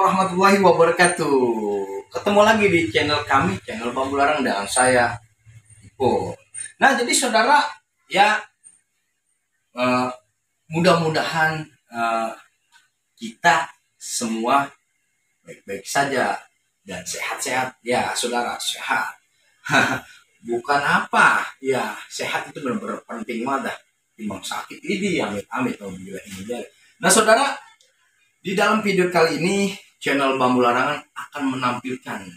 warahmatullahi wabarakatuh. Ketemu lagi di channel kami, channel Bambu Larang, dan saya Ipo. Nah, jadi saudara, ya eh, mudah-mudahan kita semua baik-baik saja dan sehat-sehat. Ya, saudara, sehat. Bukan apa, ya sehat itu benar-benar penting banget. Timbang sakit ini, amit-amit kalau bila ini. Nah, saudara, di dalam video kali ini, channel Bambu Larangan akan menampilkan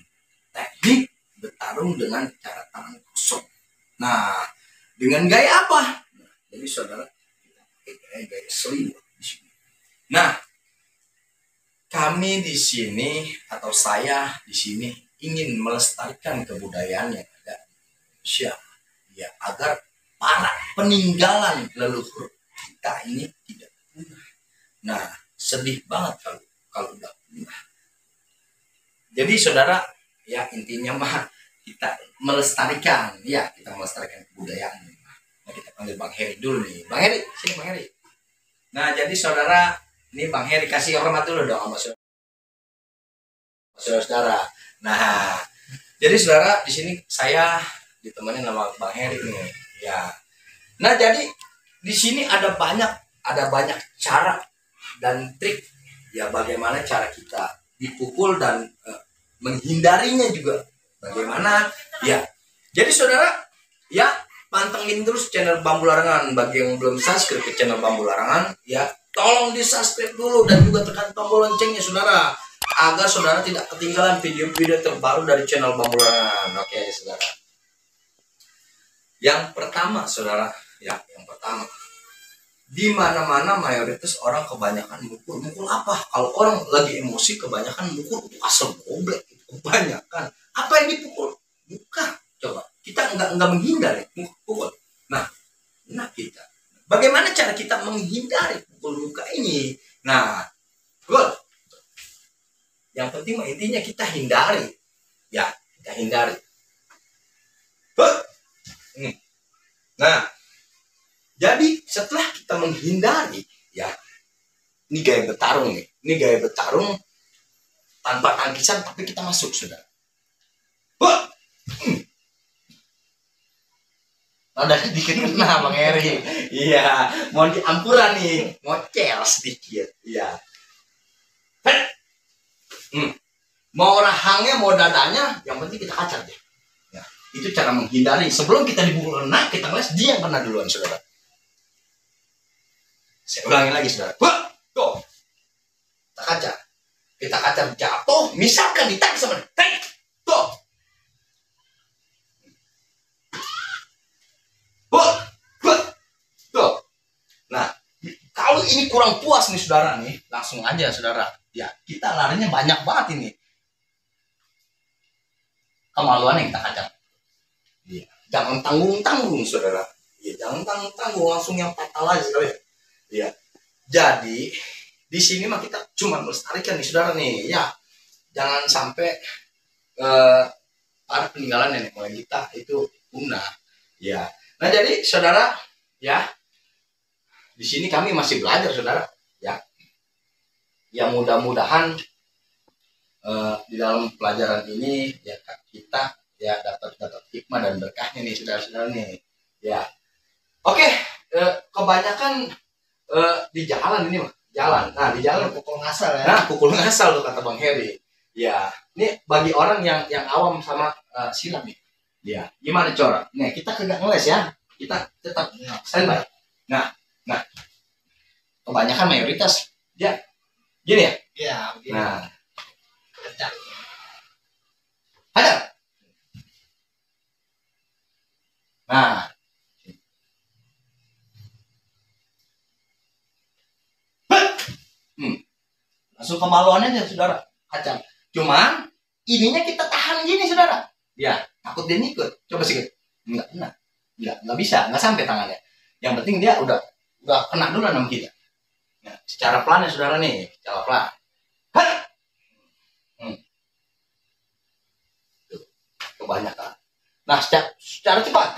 teknik bertarung dengan cara tangan kosong. Nah, dengan gaya apa? Nah, jadi saudara, kita pakai gaya selimut di sini. Nah, kami di sini atau saya di sini ingin melestarikan kebudayaan yang ada di Indonesia, ya, agar para peninggalan leluhur kita ini tidak punah. Nah, sedih banget kalau udah punah. Jadi saudara, ya intinya mah kita melestarikan, ya kita melestarikan kebudayaan. Nah, kita panggil Bang Heri dulu nih. Bang Heri, sini Bang Heri. Nah, jadi saudara, ini Bang Heri kasih hormat dulu dong sama saudara. Nah, jadi saudara, di sini saya ditemani sama Bang Heri nih, ya. Nah, jadi di sini ada banyak cara dan trik, ya, bagaimana cara kita dipukul dan menghindarinya juga bagaimana, ya. Jadi saudara, ya, pantengin terus channel Bambu Larangan. Bagi yang belum subscribe ke channel Bambu Larangan, ya tolong di subscribe dulu dan juga tekan tombol loncengnya saudara, agar saudara tidak ketinggalan video-video terbaru dari channel Bambu Larangan. Oke saudara, yang pertama saudara, ya yang pertama, di mana-mana mayoritas orang kebanyakan mukul apa? Kalau orang lagi emosi kebanyakan mukul itu asal goblok, kebanyakan. Apa yang dipukul? Muka. Coba kita nggak menghindar ya, pukul. Nah kita. Bagaimana cara kita menghindari pukul muka ini? Nah, good. Yang penting intinya kita hindari, ya kita hindari. Nah, jadi setelah kita menghindari, ya, ini gaya bertarung nih. Ini gaya bertarung tanpa tangkisan, tapi kita masuk, saudara. Ada sedikit kena Bang Heri. Iya, mohon diampura nih, ngocel sedikit. Iya. Mau rahangnya, mau dadanya, yang penting kita kacang deh. Ya, itu cara menghindari. Sebelum kita dipukul kena, kita ngeles dia yang kena duluan, saudara. Saya ulangi lagi saudara. Tuh. Kita kaca jatuh, misalkan ditarik sama dia. Tuh. Tuh. Nah, kalau ini kurang puas nih saudara nih, langsung aja saudara. Ya, kita larinya banyak banget ini. Kemaluannya kita kacang. Iya. Jangan tanggung-tanggung saudara. Iya, jangan tanggung-tanggung, langsung yang fatal aja saudara. Ya, jadi di sini mah kita cuma melestarikan nih saudara nih, ya jangan sampai para peninggalan nenek moyang kita itu punah, ya. Nah jadi saudara, ya di sini kami masih belajar saudara, ya mudah-mudahan di dalam pelajaran ini ya kita ya dapat hikmah dan berkahnya nih saudara-saudara nih, ya. Oke, kebanyakan di jalan ini mah, jalan. Nah, di jalan pukul ngasal ya. Nah, pukul ngasal tuh kata Bang Heri. Ya, ini bagi orang yang awam sama silat nih. Ya, gimana cara? Nih, kita kagak ngeles ya. Kita tetap standby. Nah, kebanyakan mayoritas dia gini ya? Iya, begini. Nah, Kecak. ada. Nah, langsung kemaluannya aja saudara, kacang. Cuman ininya kita tahan gini saudara, ya takut dia ngikut. Coba sih, nggak bisa, nggak sampai tangannya. Yang penting dia udah kena dulu sama kita. Nah, secara pelan ya saudara nih, secara pelan. Tuh, kebanyakan. Nah, secara cepat.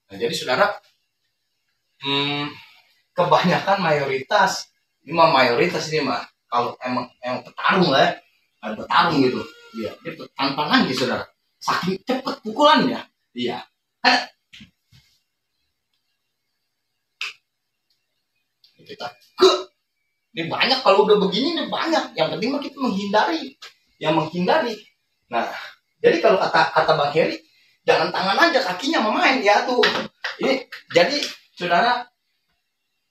Nah, jadi saudara, kebanyakan mayoritas ini mah kalau emang petarung lah ya, ada petarung gitu. Iya, dia tanpa nangis saudara. Saking cepet pukulannya. Iya. Kita ini banyak, kalau udah begini ini banyak. Yang penting mah kita menghindari. Nah, jadi kalau kata Bang Heri, jangan tangan aja, kakinya memain ya tuh. Ini jadi saudara,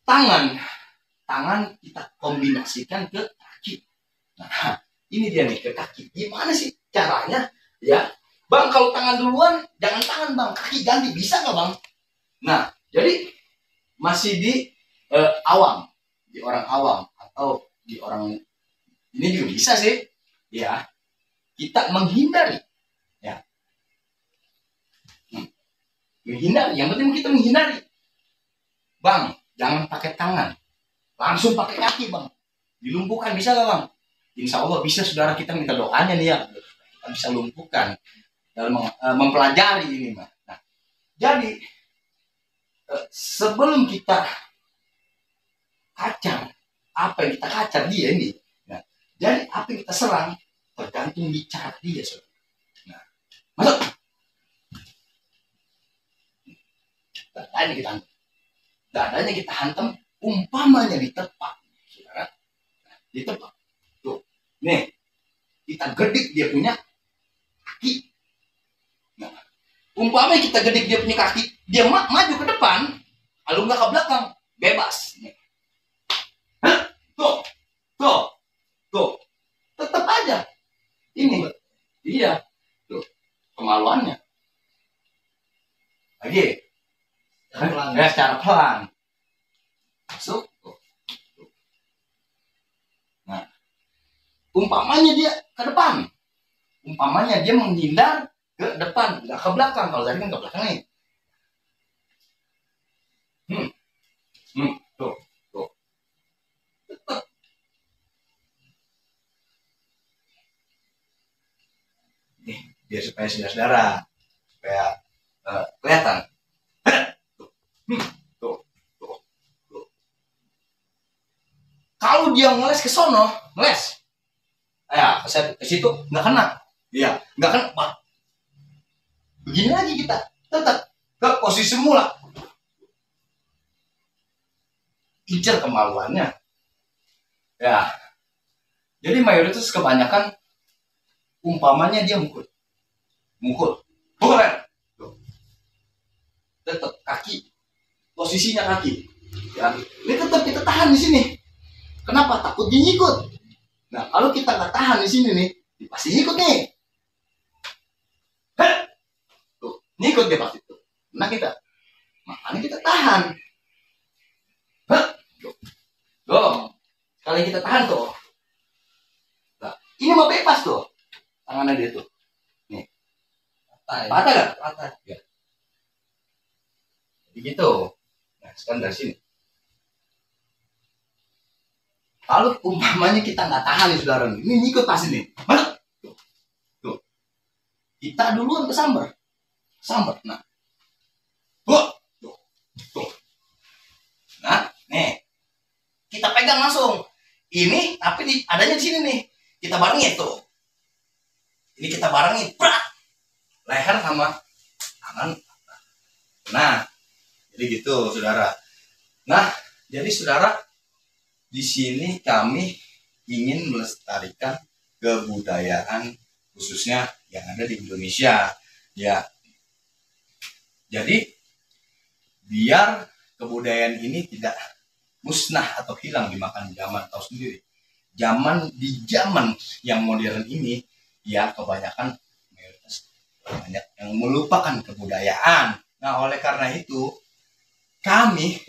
tangan kita kombinasikan ke kaki. Nah, ini dia nih ke kaki. Gimana sih caranya? Ya, Bang, kalau tangan duluan, jangan tangan Bang, kaki ganti, bisa nggak Bang? Nah, jadi masih di awam, di orang awam atau di orang ini juga bisa sih, ya. Kita menghindari, ya. Menghindari, yang penting kita menghindari. Bang, jangan pakai tangan, langsung pakai kaki Bang. Dilumpuhkan bisa nggak Bang? Insya Allah bisa, saudara. Kita minta doanya nih ya, kita bisa lumpuhkan dalam mempelajari ini Bang. Nah, jadi sebelum kita kacar, apa yang kita kacar dia ini, nah, jadi apa yang kita serang tergantung di cara dia, saudara. Nah, masuk. Dadanya kita hantam, umpamanya ditepak, saudara. Nah, ditepak. Tuh, nih, kita gedik dia punya kaki. Nah, umpamanya kita gedik dia punya kaki, dia maju ke depan, lalu nggak ke belakang, bebas. Nih. Tuh, tetap aja. Ini, iya, tuh, kemaluannya. Lagi, ya secara pelan. Masuk. Tuh. Nah, umpamanya dia ke depan, umpamanya dia menghindar ke depan, nggak ke belakang. Kalau tadi kan ke belakang nih. Tuh. Tetap. Nih, biar supaya saudara supaya kelihatan. Tuh. Kalau dia ngeles ke sono, ya ke situ nggak kena, iya, nggak kena. Begini lagi kita tetap ke posisi semula, incer kemaluannya, ya. Jadi mayoritas kebanyakan, umpamanya dia mukul, kan? Tetap kaki, posisinya kaki, ya. Ini tetap kita tahan di sini. Kenapa? Takut dia ngikut. Nah, kalau kita nggak tahan di sini nih, dia pasti ngikut nih. Tuh, ngikut dia pasti tuh. Nah kita, makanya kita tahan. Tuh, kalau kita tahan tuh, nah, ini mau bebas tuh, tangannya dia tuh. Nih, patah gak? Patah. Ya. Begitu. Nah, sekarang dari sini. Kalau umpamanya kita nggak tahan nih saudara, ini ngikut pasti nih. Mana? Tuh. Kita duluan kesambar. Nah. Tuh. Nah, nih. Kita pegang langsung. Ini tapi adanya di sini nih. Kita barengin tuh. Ini kita barengin. Leher sama tangan. Nah, jadi gitu saudara. Nah, jadi saudara, di sini kami ingin melestarikan kebudayaan khususnya yang ada di Indonesia, ya. Jadi biar kebudayaan ini tidak musnah atau hilang dimakan zaman. Tahu sendiri, zaman yang modern ini, ya kebanyakan mayoritas banyak yang melupakan kebudayaan. Nah, oleh karena itu kami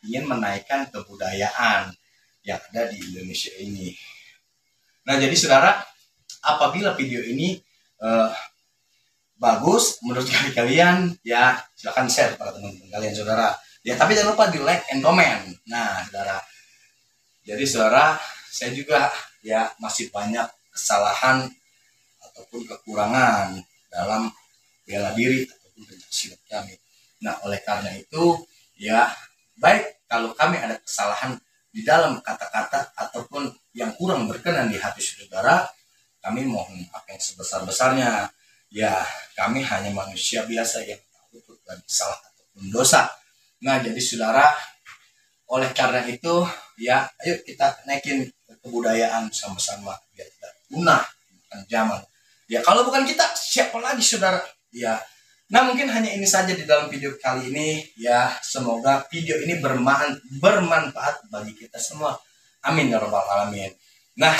ingin menaikkan kebudayaan yang ada di Indonesia ini. Nah, jadi saudara, apabila video ini bagus menurut kalian, ya silakan share pada teman-teman kalian saudara. Ya, tapi jangan lupa di like and comment. Nah, saudara. Jadi saudara, saya juga ya masih banyak kesalahan ataupun kekurangan dalam bela diri ataupun pencaksilat kami. Nah, oleh karena itu, ya baik kalau kami ada kesalahan di dalam kata-kata ataupun yang kurang berkenan di hati saudara, kami mohon maaf yang sebesar-besarnya. Ya, kami hanya manusia biasa yang luput dari salah ataupun dosa. Nah, jadi saudara, oleh karena itu, ya, ayo kita naikin kebudayaan sama-sama biar tidak punah bukan zaman. Ya, kalau bukan kita, siapa lagi saudara? Ya. Nah, mungkin hanya ini saja di dalam video kali ini. Ya, semoga video ini bermanfaat bagi kita semua. Amin ya rabbal alamin. Nah,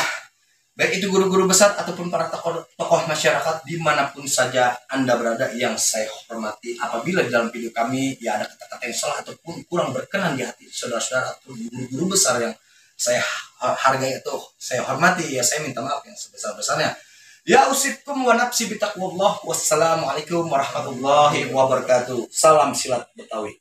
baik itu guru-guru besar ataupun para tokoh masyarakat dimanapun saja Anda berada yang saya hormati, apabila di dalam video kami ya ada kata-kata yang salah ataupun kurang berkenan di hati saudara-saudara atau guru-guru besar yang saya hargai atau saya hormati, ya saya minta maaf yang sebesar-besarnya. Ya usibkum wa nafsi bitaqwallah. Wassalamualaikum warahmatullahi wabarakatuh. Salam silat Betawi.